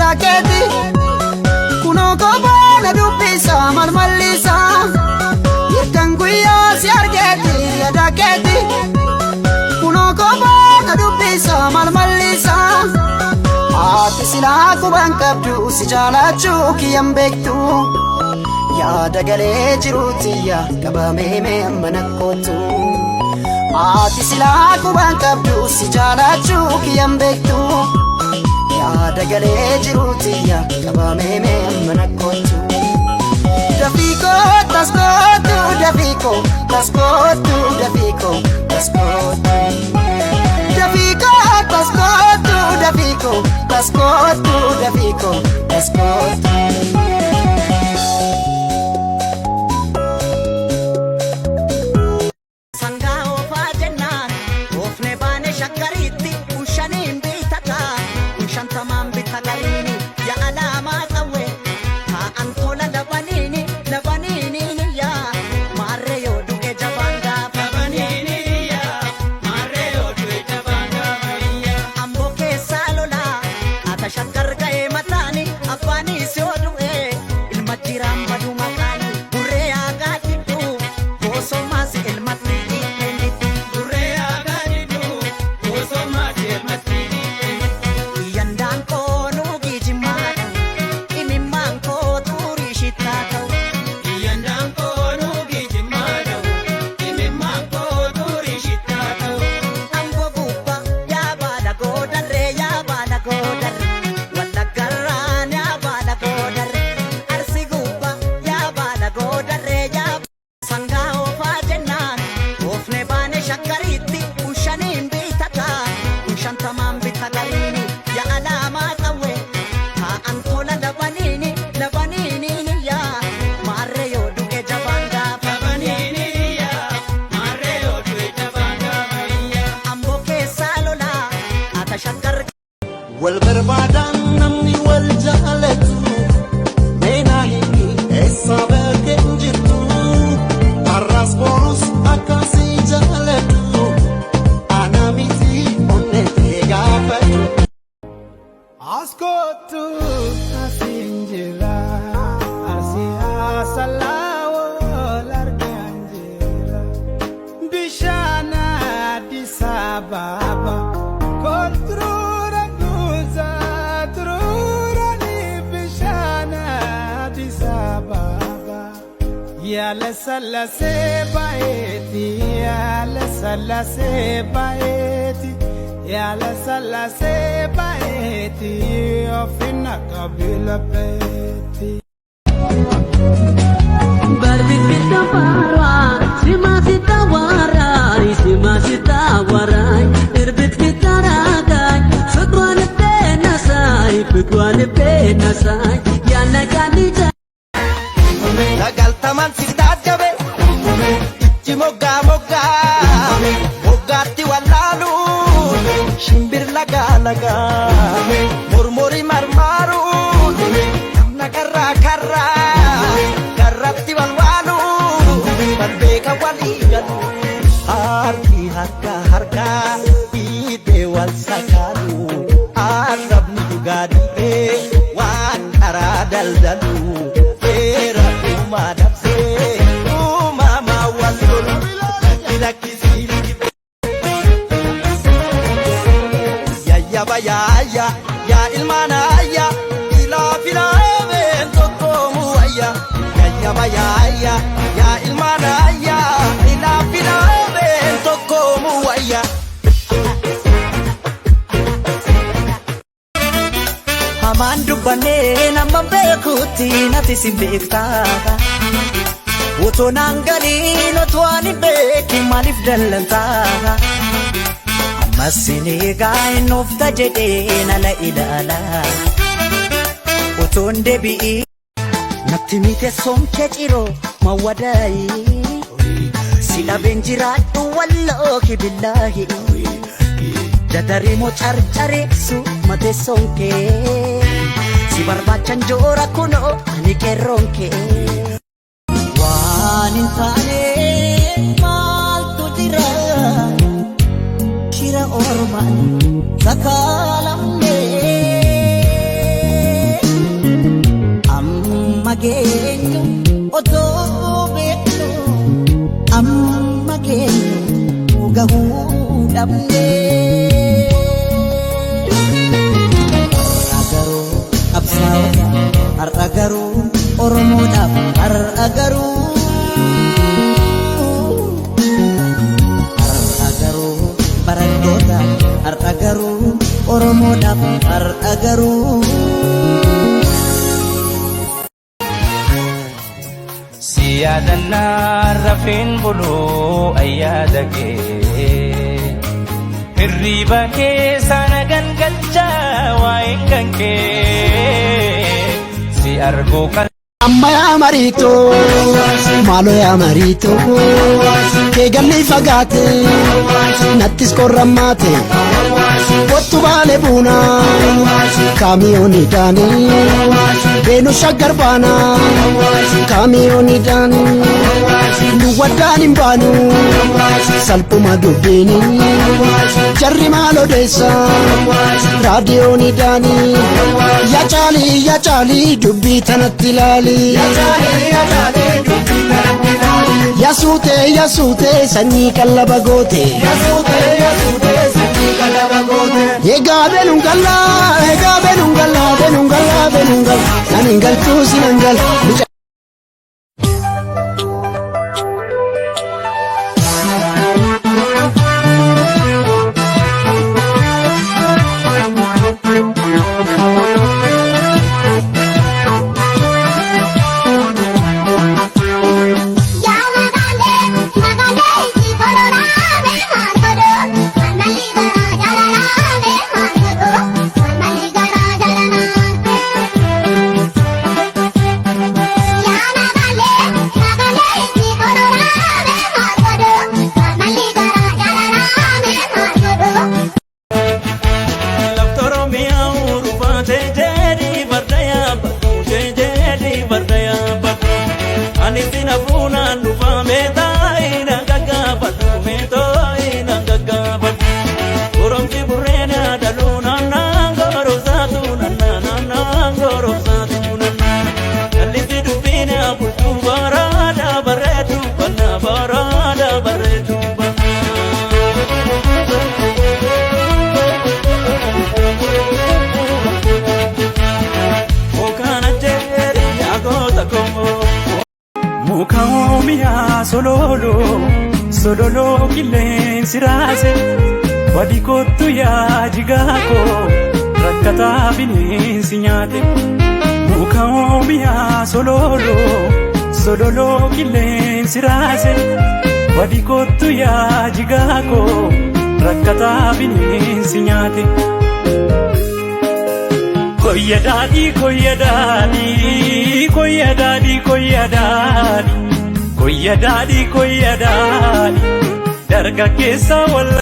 yaada keeti. Kunoo kophaa na dubbisa malmallisa. Yettan guyyaa si argeeti yaada keeti. Kunoo kophaa na dubbisa malmallisa. Ati silaa quban qabdu si jaalachuu kiyyan beektu. Yaada galee jiruutiyya qabamee mee amma nakkootu. Ati silaa quban qabdu si jaalachuu kiyyan beektu. Yaada galee jiruutiyya qabamee mee amma nakkootu. Dafiikoo taskootu dafiikoo taskootu dafiikoo taskootu. Dafiikoo taskootu dafiikoo taskootu dafiikoo taskootu. Sangaa oofaa jennaan oofne baane shakkariitti kun shaniin bitataa kun shantamaan bita gariini yaa alaamaa qawwee taa'an tola labaniini labaniini yaa maarree yoo du'e jabaan gaafa amboo keessaa lolaa haata shakkar ga'ee mataani abbaanis yoo du'e ilma jiraan badu maqaani burree aagaa diddu boosomaas ilmatti dhiibbeeniddu. Yandaan koonuu geejjimaa ta'u imimmaan koo xurii shittaa ta'u. Amboo gubbaa yaa baala goodarree yaa baala goodarree wallaggarraan yaa baala goodarree arsi gubbaa yaa baala goodarree yaa sangaa oofaa jennaan oofne baane shakkariitti kun shaniin bitataa kun shantamaan bita gariini yaa alaamaa qawwee taa'an tola labaniini labaniini yaa maarree yoo du'e jabaan gaafa. Amboo keessaa lolaa haata shakkar. Wal barbaadaan namni wal jaalatu meenaa hiiki eessa bakkeen jirtu har'as borus akkasii jaalatu ana miti onnetee gaafatu. Askootu asiin jira arsii asalaa wal argaan jira bishaan Addis Ababa kolturuura guutaa turuurani bishaan Addis Ababa yaala sallasee baay'eeti yaala sallasee baay'eeti. Yaala sallasee baay'eeti ofina qabila beeti. Sagaltamaan si taajjabe ijji moggaa moggaa moggaatti wallaalu shimbir lagaa lagaa mormori marmaaru namna karraa karraa karratti walwaalu wal beeka walii galu harki harka harkaa dhiitee wal sakaalu arrabni dhugaa dhiibee waan karaa daldalu seera uumaa dabsee uumamaa wal lolu lakki lakkisii. Yayyaba yaayya yaa ilmaan ayya ilaa filaameen tokkoomu wayya. Yayyaba yaayya yaa ilmaan ayya ilaa filaameen tokkoomu wayya. Hamaan dubbannee nama beekutti nati si beektaa. Otoo naan galiin otoo ani beekin maaliif dallantaa? Ammas sin eegaa hin oofta jedhee nala ilaala. Otoon deebi'ii. Natti mite soomkee ciroo mawwadaayi. Si dhabeen jiraadhu wallaahi billaahi. Dadarimoo carcareessu mateessoon kee. Si barbaachan joora kunoo ani qeerroon kee. Waan hin taane maaltu jira? Shira ormaan sakaalamne. Amma geenyu otoo beeknu, amma geenyu gahuu dhabne. Har'a garuu qabsaa'ota, har'a garuu Oromoodhaaf, har'a garuu. Har'a garuu barattoota, har'a garuu Oromoodhaaf, har'a garuu. Si yaadannaa rafeen buluu ayyaada kee. Hirriiba keessa na gangalchaa waa'een kan kee. Si arguu kan. Amma yaa mariitoo, maaloo yaa mariitoo, keegalli fagaate, nattis qorrammaate, kottu baale buunaa, kaamiyooni daanii, beenu shaggar baanaa, kaamiyooni daanii, nu waddaan hin baanu, salphuma dubbiini, jarri maal odeessa, raadiyooni daanii, yaa caalii yaa caalii dubbii tanatti ilaali. Yasuute yasuute sanyii qallaba goote. Egaa beenuun gallaa, egaa beenuun gallaa, beenuun gallaa, beenuun gallaa, nan hin galchuu si nan gala. Lafti Oromiyaa urufaatee jedhi farda yaabbatu jedhi farda yaabbatu. Ani sina fuunaan dhufaa meetaa na gaggaafadhu meetoo na gaggaafadhu. Goromsi burreen yaadaluu naannaa goromsaatu naannaa naannaa goromsaatu naannaa. Jallisii dubbiin bultuu baraada bareedu banna baraada bareedu banna. Mukaan ajjeere yaagota komoo. Muka oomiyaa sololoo sololoo qilleensi raase badi kottu yaa jigaakoo rakkataa bineensi nyaate. Muka oomiyaa sololoo sololoo qilleensi raase badi kottu yaa jigaakoo rakkataa bineensi nyaate. Koyya daadhii koyya daadhii koyya daadhii koyya daadhii koyya daadhii koyya daadhii dargaggeessa walla.